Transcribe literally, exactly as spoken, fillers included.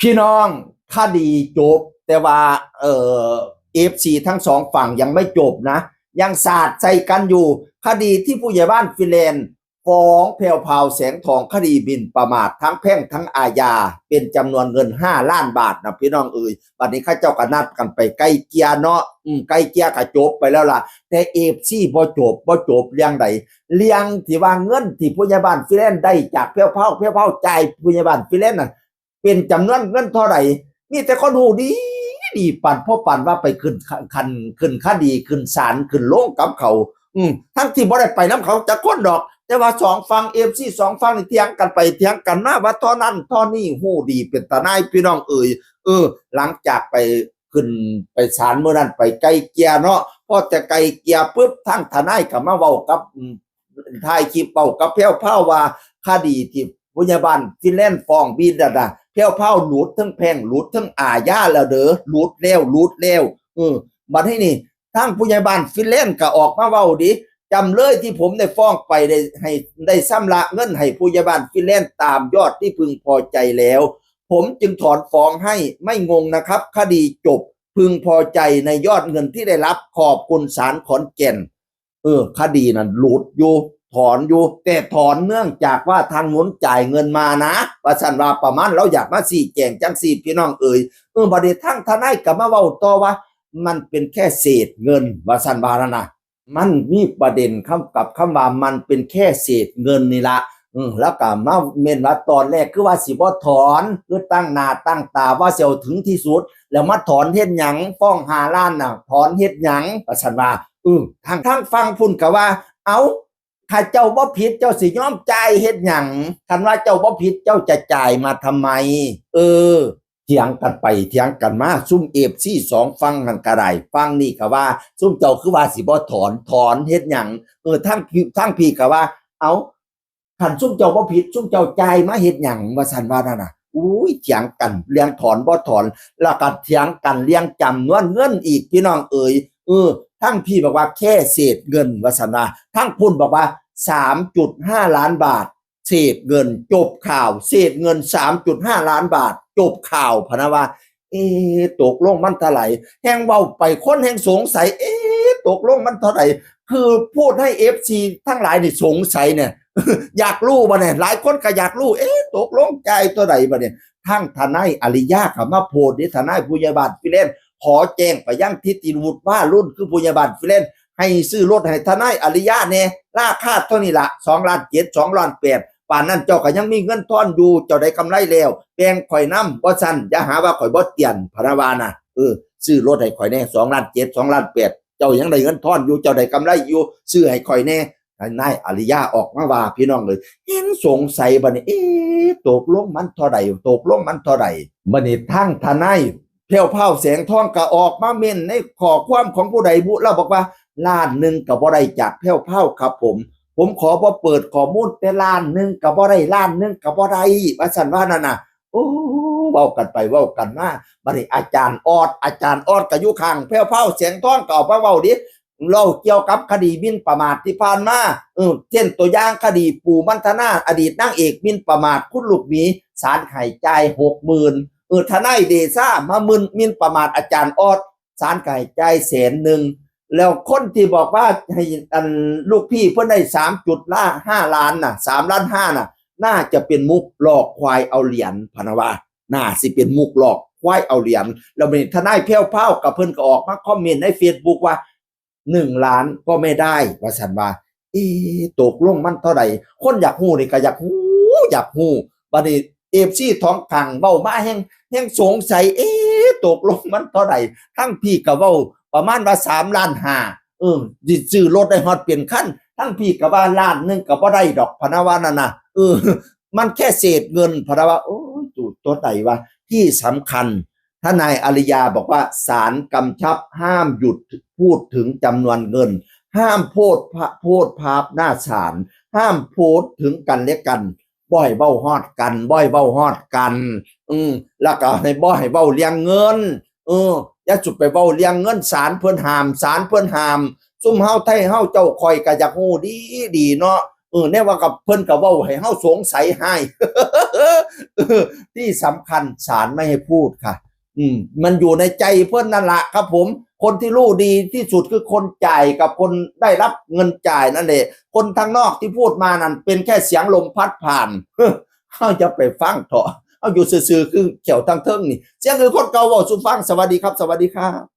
พี่น้อง คดีจบ แต่ว่า เอ่อ เอฟซี ทั้งสองฝั่งยังไม่จบนะ ยังสาดใส่กันอยู่ คดีที่ผู้ใหญ่บ้านฟินแลนด์ฟ้องแพรวพราว แสงทอง คดีหมิ่นประมาททั้งแพ่งทั้งอาญา เป็นจำนวนเงิน ห้าล้านบาทนะพี่น้องเอ๋ย บัดนี้เขาเจ้าก็นัดกันไปไกล่เกลี่ยเนาะ อืม ไกล่เกลี่ยก็จบไปแล้วล่ะ แต่ เอฟซี บ่จบ บ่จบเรื่องใด เรื่องที่ว่าเงินที่ผู้ใหญ่บ้านฟินแลนด์ได้จากแพรวพราว แพรวพราวจ่ายผู้ใหญ่บ้านฟินแลนด์น่ะ เป็นจำนวนเงินเท่าไหร่ มีแต่คนฮู้ดีดี ปาน พอปานว่าไปขึ้นคัน ขึ้นคดี ขึ้นศาล ขึ้นโรงกับเขา อืม ทั้งที่บ่ได้ไปนำเขาจักคนดอก แต่ว่าสองฝั่ง เอฟซี สองฝั่งนี่เถียงกันไปเถียงกันมา ว่าเท่านั้นเท่านี้ ฮู้ดีเป็นตาหน่ายพี่น้องเอ๋ย เออ หลังจากไปขึ้นไปศาลมื้อนั้น ไปไกล่เกลี่ยเนาะ พอจะไกล่เกลี่ยปุ๊บ ทางทนายก็มาเว้ากับ อืม ถ่ายคลิปเว้ากับแพรวพราวว่า คดีที่ผู้ใหญ่บ้านฟินแลนด์ฟ้องหมิ่นนั่นน่ะ แพรวพราวหลุดทั้งแพ่ง หลุดทั้งอาญาแล้วเด้อ หลุดแล้ว หลุดแล้ว เออ บัดนี้นี่ ทางผู้ใหญ่บ้านฟินแลนด์ก็ออกมาเว้าดิ จำเลยที่ผมได้ฟ้องไปได้ให้ ได้ชำระเงินให้ผู้ใหญ่บ้านฟินแลนด์ตามยอดที่พึงพอใจแล้ว ผมจึงถอนฟ้องให้ ไม่งงนะครับ คดีจบ พึงพอใจในยอดเงินที่ได้รับ ขอบคุณศาลขอนแก่น เออ คดีนั้นหลุดอยู่ ถอนอยู่ แต่ถอนเนื่องจากว่าทางนู้นจ่ายเงินมานะ ว่าซั่นว่า ประมาณลาวอยากมาชี้แจงจั่งซี้พี่น้องเอ๋ย เออ บัดนี้ทางทนายก็มาเว้าต่อว่า มันเป็นแค่เศษเงิน ว่าซั่นว่านั่นน่ะ มันมีประเด็นคำ กับคำว่ามันเป็นแค่เศษเงินนี่ละ อืม แล้วก็มาเม้นว่าตอนแรกคือว่าสิบ่ถอน คือตั้งหน้าตั้งตาว่าสิเอาถึงที่สุด แล้วมาถอนเฮ็ดหยัง ฟ้องห้าล้านน่ะ ถอนเฮ็ดหยัง ว่าซั่นว่า อืม ทาง ทางฝั่งพุ้นก็ว่า เอ้า ถ้าเจ้าบ่ผิดเจ้าสิยอมจ่ายเฮ็ดหยัง คันว่าเจ้าบ่ผิดเจ้าจะจ่ายมาทำไม เออ เถียงกันไปเถียงกันมา ซุม เอฟซี สองฝั่งนั่นก็ได้ ฝั่งนี้ก็ว่า ซุมเจ้าคือว่าสิบ่ถอน ถอนเฮ็ดหยัง เออ ทาง ทางพี้ก็ว่า เอ้า คันซุมเจ้าบ่ผิด ซุมเจ้าจ่ายมาเฮ็ดหยัง ว่าซั่นว่านั่นน่ะ อุ้ย เถียงกันเรื่องถอนบ่ถอน แล้วก็เถียงกันเรื่องจำนวนเงินอีก พี่น้องเอ๋ย เออ ทางพี้บอกว่าแค่เศษเงิน ว่าซั่นว่า ทางพุ้นบอกว่า สามจุดห้าล้านบาท เศษเงิน จบข่าว เศษเงิน สามจุดห้าล้านบาท จบข่าว พะนะว่า เอ๊ะ ตกลงมันเท่าไหร่ แฮ่งเว้าไปคนแฮ่งสงสัย เอ๊ะ ตกลงมันเท่าไหร่ คือพูดให้ เอฟซี ทั้งหลายนี่สงสัยเนี่ย อยากรู้บัดเนี่ย หลายคนก็อยากรู้ เอ๊ะ ตกลงจ่ายเท่าไหร่บัดเนี่ย ทางทนายอาริยาก็มาโพสต์เด้ ทนายผู้ใหญ่บ้านฟินแลนด์ ขอแจ้งไปยังทิติวุฒิ วารุ่น คือผู้ใหญ่บ้านฟินแลนด์ ให้ซื้อรถให้ทนายอาริยาแหน่ ราคาเท่านี้ละ สองล้านเจ็ด สองล้านแปด ปานนั้นเจ้าก็ยังมีเงินทอนอยู่ เจ้าได้กำไรแล้ว แบ่งข่อยนำ บ่ซั้นอย่าหาว่าข่อยบ่เตี้ยน พะนะว่านะ เออ ซื้อรถให้ข่อยแหน่ สองล้านเจ็ด สองล้านแปด เจ้ายังได้เงินทอนอยู่ เจ้าได้กำไรอยู่ ซื้อให้ข่อยแหน่ นายอาริยาออกมาว่า พี่น้องเอ๋ย แฮ่งสงสัยบัดนี้ เอ๊ะ ตกลงมันเท่าใด ตกลงมันเท่าใด บัดนี้ทางทนายแพรวพราว แสงทอง ก็ออกมาเม้นในข้อความของผู้ใดบุ ลาวบอกว่า ล้านหนึ่งก็บ่ได้จากแพรวพราวครับผม ผมขอบ่เปิดข้อมูล แต่ล้านหนึ่งก็บ่ได้ ล้านหนึ่งก็บ่ได้ ว่าซั่นว่านั่นน่ะ โอ้ เว้ากันไปเว้ากันมา บัดนี้อาจารย์ออด อาจารย์ออดก็อยู่ข้างแพรวพราว แสงทอง ก็ออกมาเว้าเด้ เล่าเกี่ยวกับคดีหมิ่นประมาทที่ผ่านมา เออ เช่นตัวอย่างคดีปู่มันทนา อดีตนางเอกหมิ่นประมาทคุณลูกหมี ศาลให้จ่ายหกหมื่น เออ ทนายเดชามาหมิ่น หมิ่นประมาทอาจารย์ออด ศาลก็ให้จ่ายแสนหนึ่ง แล้วคนที่บอกว่าให้อันลูกพี่เพิ่นได้สามจุดห้าล้านน่ะ สามล้านห้าน่ะ น่าจะเป็นมุกหลอกควายเอาเหรียญ พะนะว่า น่าสิเป็นมุกหลอกควายเอาเหรียญ แล้วบัดนี้ทนายแพรวพราวกับเพิ่นก็ออกมาคอมเมนต์ในเฟซบุ๊กว่า หนึ่งล้านก็ไม่ได้ ว่าซั่นว่า เอ๊ะ ตกลงมันเท่าใด คนอยากฮู้นี่ก็อยากฮู้ อยากฮู้ บัดนี้ เอฟซี ท้องขังเว้ามาแฮ่ง แฮ่งสงสัย เอ๊ะ ตกลงมันเท่าใด ทั้งพี้ก็เว้าประมาณว่า สามล้านห้า เออ สิซื้อรถได้ฮอดเป็นคัน ทั้งพี้ก็ว่าล้านหนึ่งก็บ่ได้ดอก พะนะว่านั่นน่ะ เออ มันแค่เศษเงิน พะนะว่า โอ้ย ตูดตัวใดวะ ที่สำคัญ ทนายอาริยาบอกว่าศาลกำชับห้ามหยุดพูดถึงจำนวนเงิน ห้ามโพสต์ภา- โพสต์ภาพหน้าศาล ห้ามโพสต์ถึงกันและกัน บ่ให้เว้าฮอดกัน บ่ให้เว้าฮอดกัน อืม แล้วก็ให้บ่ให้เว้าเรื่องเงิน เออ อย่าสุดไปเว้าเรื่องเงิน ศาลเพิ่นห้าม ศาลเพิ่นห้าม ซุมเฮาไทเฮาเจ้าข้อยก็อยากฮู้ดีดีเนาะ เอ ออ แนวว่ากับเพิ่นก็เว้าให้เฮาสงสัยหาย เออ ที่สำคัญศาลไม่ให้พูดค่ะ อืม มันอยู่ในใจเพิ่นนั่นละครับผม คนที่รู้ดีที่สุดคือคนจ่ายกับคนได้รับเงินจ่ายนั่นแหละ คนทางนอกที่พูดมานั่นเป็นแค่เสียงลมพัดผ่าน เฮาอย่าไปฟังเถาะ เฮาอยู่ซื่อๆ คือแขวทางเทิงนี่ เสียงคือคนเก่าเว้าสู่ฟัง สวัสดีครับ สวัสดีครับ